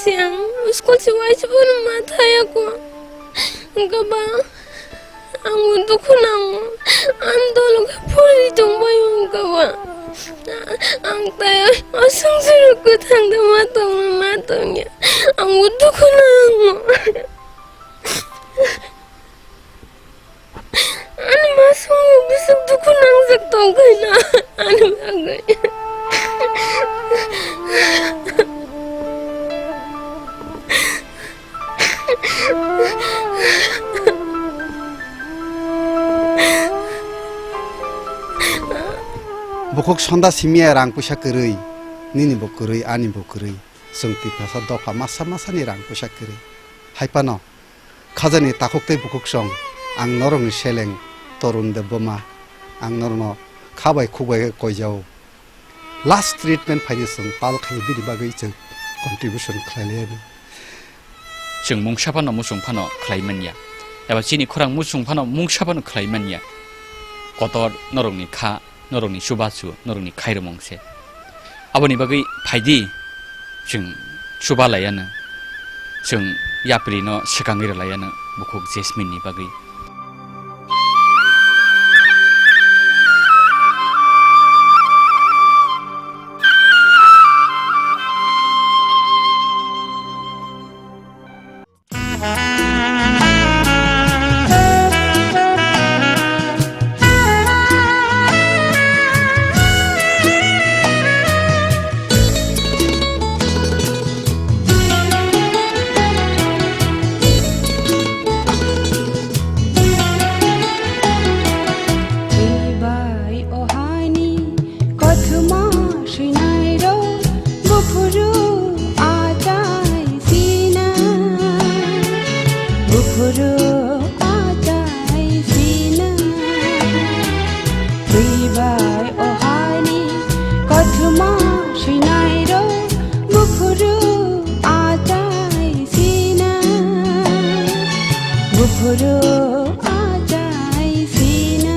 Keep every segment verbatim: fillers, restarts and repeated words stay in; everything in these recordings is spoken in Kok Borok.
Si ang school si waisa bono ma thaya ko. Hwnkhe ba ang dukhu nango. Ang dolo khe phuri tongbai hwnkhe ba. Ang tai o songsa rok kwthang da ma tongma ma tongya. Ang dukhu nango. Ani masung bwswk dukhu nangjak tongkhaina ani bagwi. Bukhuk sonda simiya rang puisa kwrwi, nini bo kwrwi, ani bo kwrwi. Chwng Tiprasa dopha masa masani rang puisa kwrwi. Hai phano khajani takhuk tei bukhuk song, ang norokni seleng Torun Debbarma, ang norokno kha bai khuk bai khe koijao. Last treatment phaidi chwng pal khai bini bagwi chwng contribution khlai laiyani. Chwng mungsa phano muchung phano khlai manya, eba chini khorang muchung phano mungsa phano khlai manya. Kotor norokni kha, norokni chubachu, norokni khairomung se. Aboni bagwi phaidi, chwng chuba laiyano, chwng yaprino swkangwi rwlaiyano bukhuk Jasmine ni bagwi. Bai o haini kothoma swinairok buphuru achai sina, buphuru achai sina. Twi bai o haini kothoma swinairok buphuru achai sina, buphuru achai sina.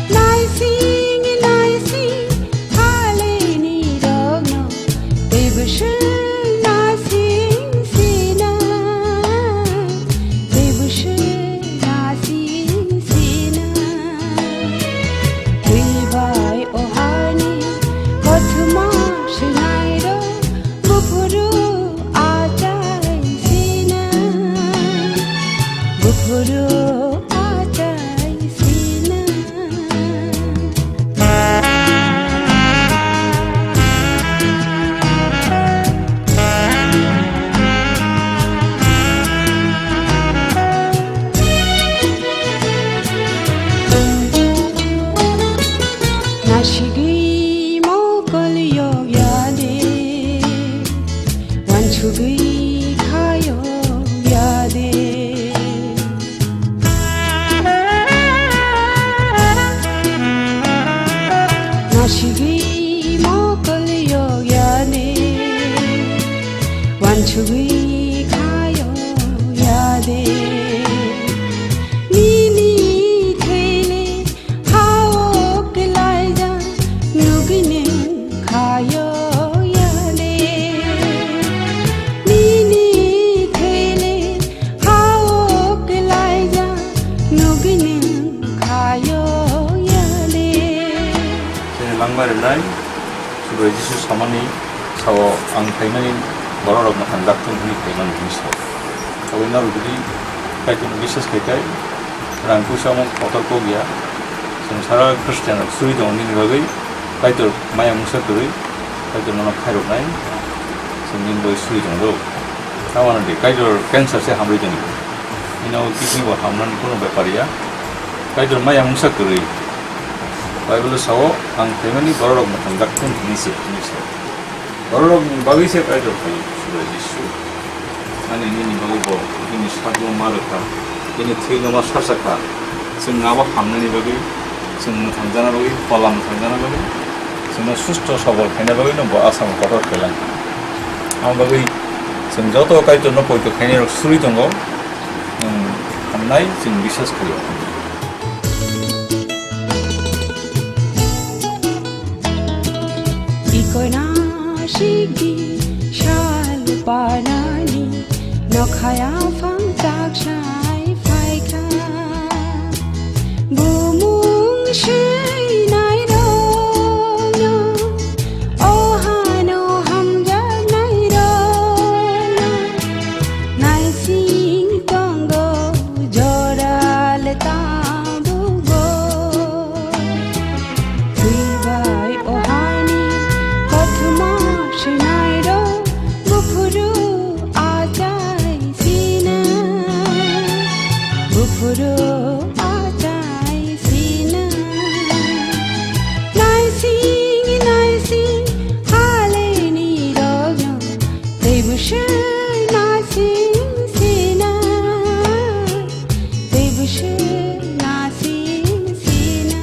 Naising naising phalini rokno tei bwswk nasing sina, tei bwswk nasing sina. Twi bai o haini kothoma swinairok buphuru achai sina, buphuru achai sina. Nasigwi mokol yok ya de, wansugwi kha yok ya de. Nasigwi mokol yok ya de, wansugwi kha yok ya de. Nini thele hao kelaijak nugwi nwng khayo yale. Nini thele hao kelaijak nugwi nwng khayo yale. Chini langmari nai, Subrai Jisu samani sao ang phaimani borok rok mwthang daktung hwnwi phaimani hwnwi sao. Aboni norok jodi Kaitorno biswas khai khe, rang puisa omo kotor kok ya. Chwng sara Khristian rok suri tongo nini bagwi, Kaitor maya mungsa kwrwi, Kaitor nono khairoknai, chwng nini bagwi suri tongo. Tamo hwnwi Kaitor cancer se hamrwi tongwi. Nini o kidney bo hamnani kunu bepar ya. Kaitor maya mungsa kwrwi. Bible o sao, ang phaimani borok rok mwthang daktung hwnwi se, hwnwi se. Bororokni bagwi se Kaitor phai Subrai Jisu. Ani nini bagwi bo bini sakno ma rwkha, bini thwino ma sacha kha. Chwng abo hamnani bagwi, chwng mwthangjakna bagwi, phola mwthangjakna bagwi, chwngno susto sobol khaina bagwino bo asamo kotor khlai langkha. Amo bagwi chwng joto Kaitorno poito khainai rok suri tongo, chwng hamnai chwng biswas khaio. Ikoina sigdi sa Parani nokhaya phang taksai phaikha. Bumung swinairokno, o hano hamjaknairokno, naising tongo joral tabukbo. Twibai o hani kothoma swinairok, buphuru achai sina, buphuru achai sina. Naising, naising, haleni rogno, tei bwswk naising sina, tei bwswk naising sina,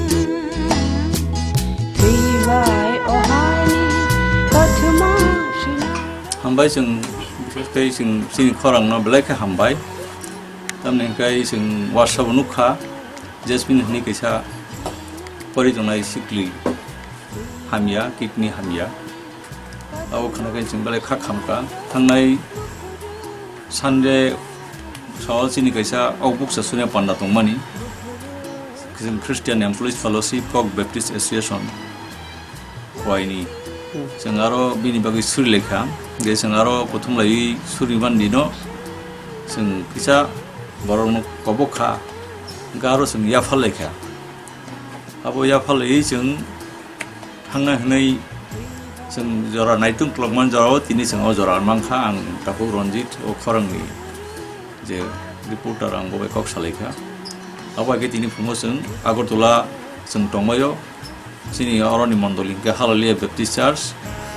twibai o hani kothoma swina. Hambai chwng, tei chwng chini khorangno belai khe hambai. Tamni hwnkhe chwng WhatsApp-o nukha, Jasmine hwnwi kaisa pori tongnai sikli hamya, kidney hamya. Abo khna khe chwng belai kha khamkha. Thangnai Sunday sao chini kaisa o bukcha sunya panda tongmani. Chwng Christian Employees Fellowship, Kok Baptist Association, Khwaini. Hmm. Chwng aro bini bagwi suri laikha. Hwnkhe chwng aro kothom laiwi suri mani no chwng kisa borokno kobok kha. Hwnkhe aro chwng yaphar laikha. Abo yaphar laiwi chwng thangnai hwnwi chwng jora naitung klokmani jorao tini chwng o jora mankha. Ang takhuk Ranjit o khorangni je reporter, ang bo bai kok salaikha. Abo hai khe tini phungo chwng Agartala chwng tongbaio. Chini oroni mondoli hwnkhe Hallelujah Baptist Church,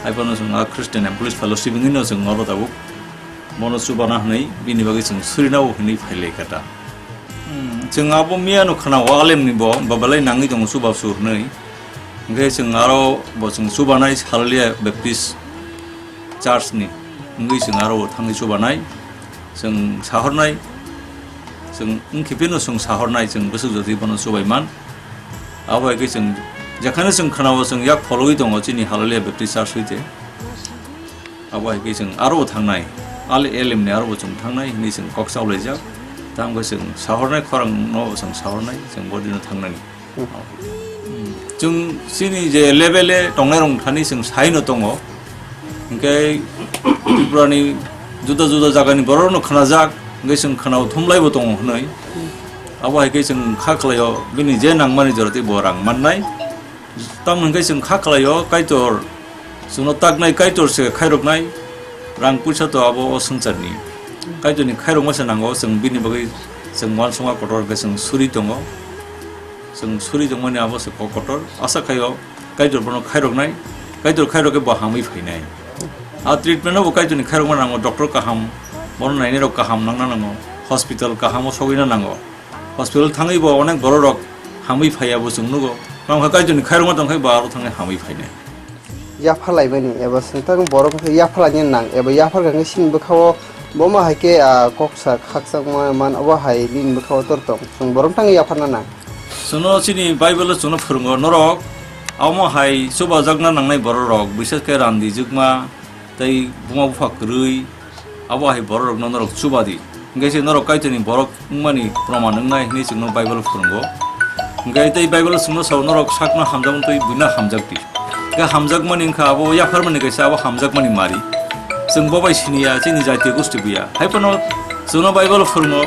hai phano chwng a Christian Employees Fellowship wngwi no chwng oro tabuk bono chubana hwnwi bini bagwi chwng surinabo hwnwi phailaikha ta. Hmm, chwng abo miya no khna o alemni bo, bo belai nangwi tongo chubasu hwnwi. Hwnkhe chwng aro bo chwng chubanai Hallelujah Baptist Church ni wngwi chwng aro bo thangwi chubanai. Chwng sahornai, chwng wngkhe phino chwng sahornai, chwng bwswk jotwi bono chubaiman. Abo hai khe chwng jekhano chwng khna o chwng yak phologwi tongo chini Hallelujah Baptist Church hoite. Abo hai khe chwng aro bo thangnai, ale elemni aro bo chwng thangnai hwnwi chwng kok chaulaijak. Tamo khe chwng sahornai khorang no chwng sahornai, chwng bodino thangnani. Hmm. Chwng chini je level e tongnai rok thani chwng sai no tongo. Hwnkhe Tripura ni juda juda jaga ni borok no khnajak, hwnkhe chwng khna o thumlai bo tongo hwnwi. Abo hai khe chwng kha khlai o bini je nangmani jora tei bo rang mannai. Tamoni hwnkhe chwng kha khlai o Kaitor, chwngno taknai Kaitor se khairoknai, rang puisa to abo o swngcharni. Kaitorni khairokma se nango, chwng bini bagwi chwng uansukma kotor hwnkhe chwng suri tongo. Chwng suri tongmani abo se kok kotor. Asa khai o Kaitor bono khairoknai, Kaitor khairok khe bo hamwi phainai. A treatment o bo Kaitorni khairokma nango, doctor kaham, bono nainai rok kaham nangna nango, hospital kaham o sogwina nango. Hospital thangwi bo onek borok rok hamwi phaiya bo chwng nugo. Tamo khe Kaitorni khairokma tong khe bo aro thangwi hamwi phainai. Yapharlaimani eba swngthang borok wngkha yapharlaina nang eba yaphar kha khe chini bwkha-o bomo hai khe, ah, kok sa khakchangma man obo hai nini bwkha-o tor tong. Chwng borok thangwi yapharna nang. Chwngno chini Bible-o chwngno phwrwngo norok omo hai chubajakna nangnai borok rok, bises khe randijwkma tei buma bupha kwrwi, abo hai borok rokno norok chuba di. Hwnkhe se norok Kaitorni borok wngmani proman wngnai hwnwi chwngno Bible phwrwngo. Hwnkhe tei Bible chwngno sao norok sakno hamjakmani twi buino hamjak di. Hwnkhe hamjakmani wngkha abo yapharmani kaisa abo hamjakmani mari. Chwng bo bai siniya chini jatiya gosti buya. Hai phano chwngno Bible phwrwngo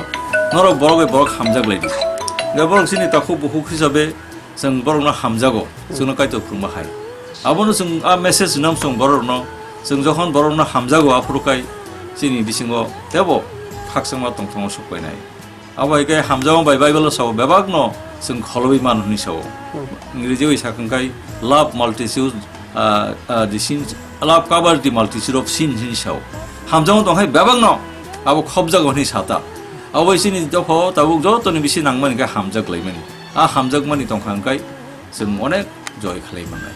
norok borok bai borok hamjak lai di. Hwnkhe borok chini takhuk bukhuk hisabe chwng borokno hamjago, chwngno Kaitor phwrwngma hai. Abono chwng a message rwnam chwng borokno, chwng jokhon borokno hamjago, aphuru kai chini bisingo teibo khakchangma tongthokma sokpainai. Abo hai khe hamjakma bai Bible-o sao, bebakno chwng kholobwi mano hwnwi sao. Hmm. Ingreji bai sakha khe love multitude, ah, ah, the sins, love cover the multitude of sins hwnwi sao. Hamjakma tong hai bebakno abo khobjago hwnwi sata. Abo bai chini dopha tabuk jotoni bisi nangmani khe hamjak laimani. A hamjakmani tongkha hwnkhe chwng onek joy khlai mannai.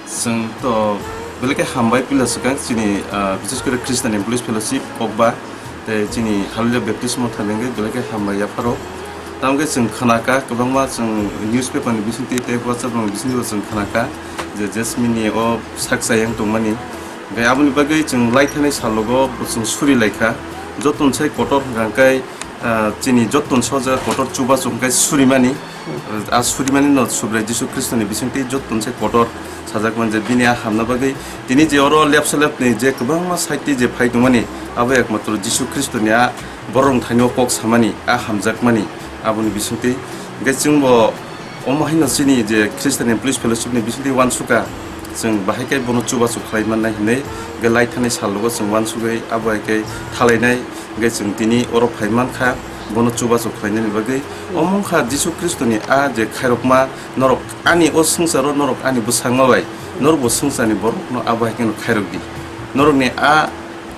Chwng to belai khe hambai puila swkang chini, ah, bises kore Christian Employees Fellowship Kokba tei chini Hallelujah Baptist Motha ni wngwi belai khe hambai yapharo. Tamo khe chwng khnakha kwbangma chwng newspaper ni bisingtwi tei WhatsApp rok ni bisingtwi bo chwng khnakha je Jasmine ni o sak chayang tongmani. Tei aboni bagwi chwng lai thani salogo bo chwng suri lai kha. Joto se kotor hwnkha khe, ah, chini joto se o jaga kotor chubachu hwnkhe surimani. Ah, a surimani no Subrai Jisu Khristoni bisingtwi joto se kotor sajak man je bini a hamna bagwi tini je oro lepsa lepni je kwbangma side twi je phai tongmani abo ekmatro Jisu Khristoni a borok thani o kok samani a hamjakmani aboni bisingtwi. Hwnkhe chwngbo Omo haino chini je Christian Employees Fellowship ni bisingtwi uansukha, chwng bahai khe bono chubachu khlai mannai hinwi, hwnkhe lai thani salogo chwng uansugwi abo hai khe thalainai, hwnkhe chwng tini oro phai mankha, bono chubachu khlainani bagwi. Omo wngkha Jisu Khristoni a je khairokma, norok ani o swngcharo norok ani bwsakma bai, norokbo swngcharni borokno abo hai kheno khairok di. Norokni a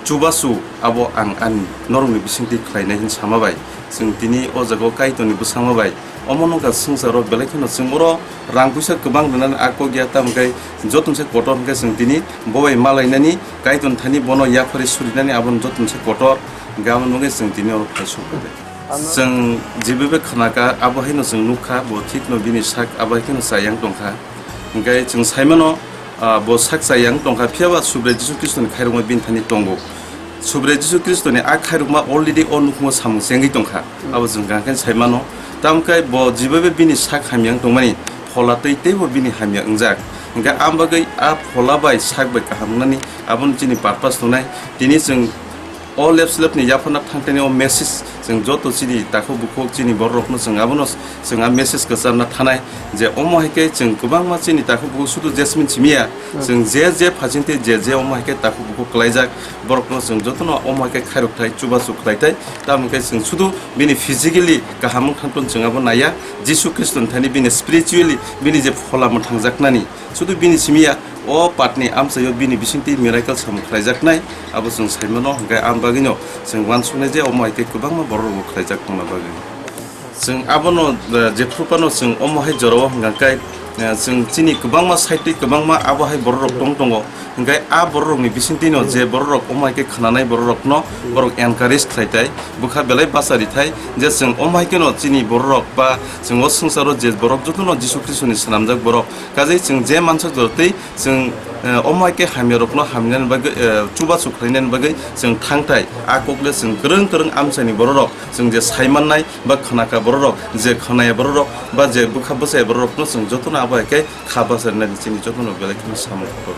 chubachu abo ang ani norokni bisingtwi khlainai hin sama bai, chwng tini o jaga o Kaitorni bwsakma bai omo nokha swngcharo belai kheno chwng oro rang puisa kwbang rwnani a kok ya, tamo khe joto se kotor hwnkhe chwng tini bo bai malainani, Kaitorni thani bono yaphari surinani, abono joto se kotor hwnkhe amo nugwi chwng tini oro phai sukha. Chwng jibe be khna kha, abo haino chwng nuk kha, bo thik no bini sak abo hai kheno chayang tong kha. Hwnkhe chwng sai mano, ah, bo sak chayang tong kha, phiya ba Subrai Jisu Khristoni khairokma bini thani tongo. Subrai Jisu Khristoni a khairokma already o nukhungo samung chengwi tong kha. Abo chwng kaham khe sai mano. Tamo khe bo jibabe bini sak hamya wng tongmani phola twi teibo bini hamya wngjak. Hwnkhe a bagwi a phola bai sak bai kaham wngnani abono chini purpose tongnai. Tini chwng o lep slep ni yaphana thangtani o message chwng joto chini takhuk bukhuk chini borok rokno chwng abono chwng a message kwcharna thanai je omo hai khe chwng kwbangma chini takhuk bukhuk sudu Jasmine simi ya, chwng je je phachingtwi je je omo hai khe takhuk bukhuk kwlaijak borokno chwng jotono omo hai khe khairok thai chubachu khlai thai, tamo khe chwng sudu bini physically kaham wng thangtun chwng abo naiya, Jisu Khristo ni thani bini spiritually bini je phola mwthangjaknani sudu bini simi ya. O patni amchaio bini bisingtwi miracle samung khlaijaknai, abo chwng sai mano, hwnkhe ang bagwino chwng uansuknai je omo hai khe kwbangma borok rokbo khlaijak tongna bagwi. Chwng abono, eh, jephru phano chwng omo hai jorao hwnkha khe, eh, chwng chini kwbangma side twi kwbangma abo hai borok rok tong tongo, hwnkhe a borok rokni bisingtwino je borok rok omo hai khe khnanai borok rokno borok encourage khlai tai, bwkha belai bacha ri thai je chwng omo hai kheno chini borok rok ba chwng o swngcharo je borok jotono Jisu Khristoni swnamjak borok, kajai chwng je mansa jorotwi Chwng, eh, omo hai khe hamya rokno hamya nani bagwi, eh, chubachu khlai nani bagwi chwng thang thai. A kok le chwng kwrwng kwrwng amchaini borok rok, chwng je sai mannai ba khna kha borok rok, je khna ya borok rok ba je bwkha bwsa ya borok rokno chwng jotono abo hai khe kha basa rwna di chini jotono belai kheno samung kotor.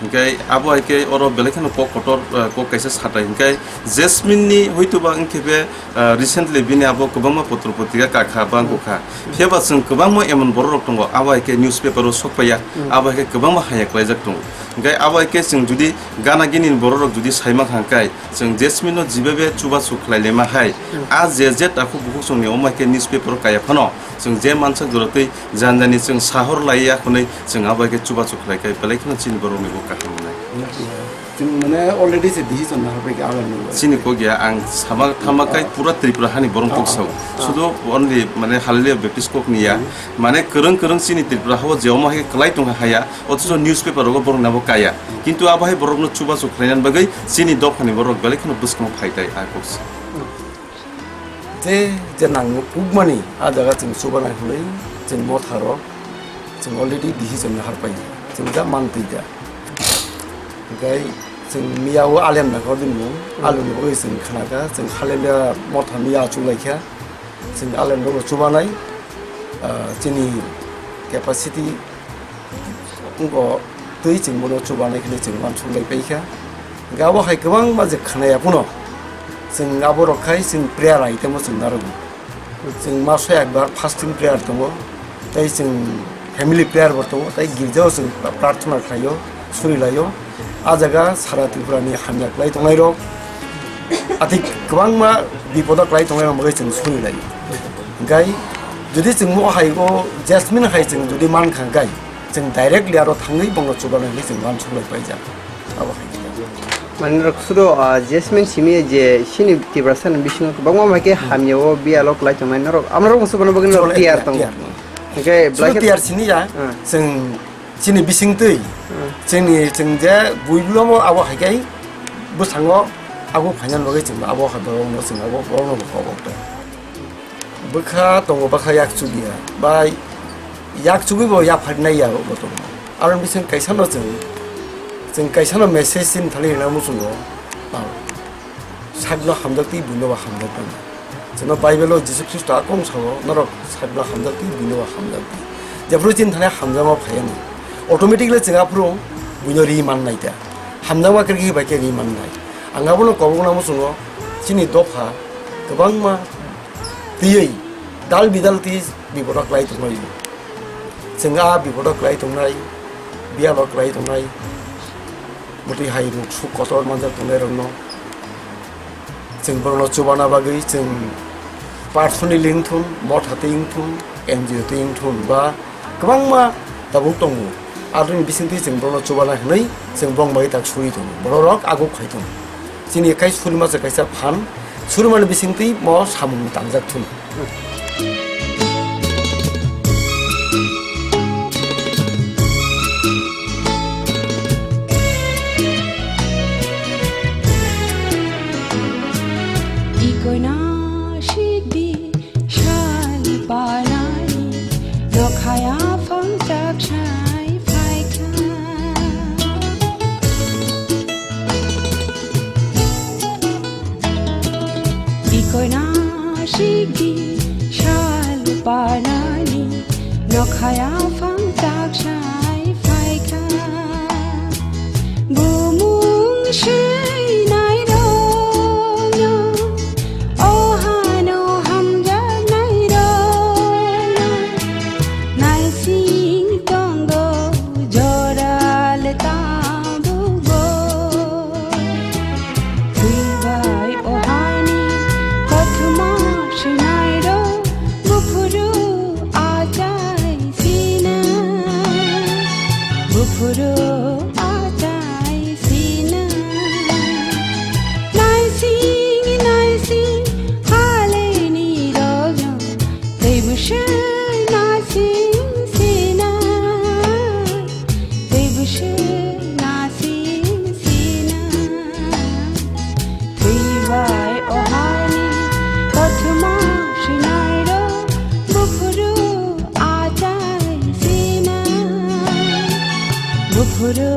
Hwnkhe abo hai khe oro belai kheno kok kotor, eh, kok kaisa satai hwnkhe Jasmine ni hoito ba wngkhe be Ah, recently bini abo kwbangma potro potrika kakha bangkukha. Phiya ba chwng kwbangma emon borok rok tongo, abo hai khe newspaper o sokpaiya, abo hai khe kwbangma hamya khlaijak tongo. Hwnkhe abo hai khe chwng jodi gana gini ni borok rok jodi sai mankha hwnkhe, chwng Jasmine no jibabe chubachu khlai laima hai, a je je takhuk bukhuk chwngni omo hai khe newspaper o kaiya phano, chwng je mansak jora twi jani jani chwng sahor laiya hwnwi chwng abo hai khe chubachu khlai khe belai kheno chini borok ni bo kaham wngnai. Chwng mane already se decision na harbai khe alam ni. Chini kok ya, ang sama thama kai pura Tripura hani borok kok sao. Sudo only mane Hallelujah Baptist kok ni ya. Mane kwrwng kwrwng chini Tripura hao je omo hai kwlai tong haya. Othocho newspaper rogo borok nabo kaya. Kintu abo hai borok no chubachu khlainan bagwi chini dophani borok belai kheno bwskango phai tai a kok se. Je je nangno kukmani a jaga chwng chubanai hwnwi chwng motharok chwng already decision harpai chwng ja mantwi ja. Hwnkhe chwng miyao alem nangkha bini mung, aluni bagwi chwng khnakha, chwng Hallelujah motha miya achuk laikha, chwng alem rokno chubanai, ah, chini capacity wngkha twi chwng bono chubanai khe chwng uansuk lai paikha. Hwnkhe abo hai kwbangma je khnaya phano chwng aborok khai chwng prayer item o chwng narwgo. Chwng maso ekbar fasting prayer tongo, tei chwng family prayer bo tongo, tei girjao chwng prarthana khlaio, surilaio. A jaga sara Tripura ni hamya khlai tongnairok, atik kwbangma bipodo khlai tongnairok bagwi chwng surilaio. Hwnkhe jodi chwng o hai o Jasmine hai chwng jodi mankha hwnkhe, chwng directly aro thangwi bono chubanai hinwi chwng uansuk lai paijak. Abo hai khe. Mane norok sudo, ah, Jasmine simi je chini Tiprasa ni bisingo kwbangma bai khe hamya o biyalo kwlai tongnai norok, amorok musu bono bagwi norok tiyar tongo. Hwnkhe belai khe tiyar sini ya, chwng chini bising twi, chini chwng je builomo abo hai khe bwskango abo phaina bagwi chwng abo hai borokno chwng abo borokno bo kok kok ta. Bwkha tongo, bwkha yak chukya. Bai yak chugwi bo yapharnai ya bo tongo. Aro bising kaisa no chwng Chwng kaisano message chini thani rwna muchungo, sakno hamjak twi buino bo hamjak tong. Chwngno Bible-o Jisu Khristo a kong sao, norok sakno hamjak twi buino bo hamjak twi. Jephuru chini thani hamjakma phaiya ni, automatically chwng aphuru buino ri man nai ta. Hamjakma khe khe bai khe ri man nai. Ang abono kobokna muchungo chini dopha kwbangma twiwi dal bidal twi bipodo klai tongnai. Chwng a bipodo klai tongnai, biyalo klai tongnai, mwtwi hai ruk suk kotor manjak tongnairokno chwng borokno chubana bagwi chwng personally wngthun, motha twi wngthun, N G O twi wngthun ba kwbangma tabuk tongo. Aboni bisingtwi chwng borokno chubana hwnwi chwng bong bai tak suri tongo. Bororok aguk khai tongo. Chini khai suri masa kaisa phan, suri mani bisingtwi mo samung tangjak thun. Ikoina sikdi sal panai, nokhaya phangchak sai phaikha. Ikoina sikdi sal panani, nokhaya phangchak sai phaikha. Bumung seinai rokno, o hano hamjaknai rokno, naising tongo joral tabugo. Twi bai o hani kothoma sinairo, buphuru achai sina, buphuru achai sina. Naising, naising, haleni rogno, tei bwswk naising sina. Tei bwswk naising sina, twi bai o hani kothoma sinairo, buphuru achai sina, buphuru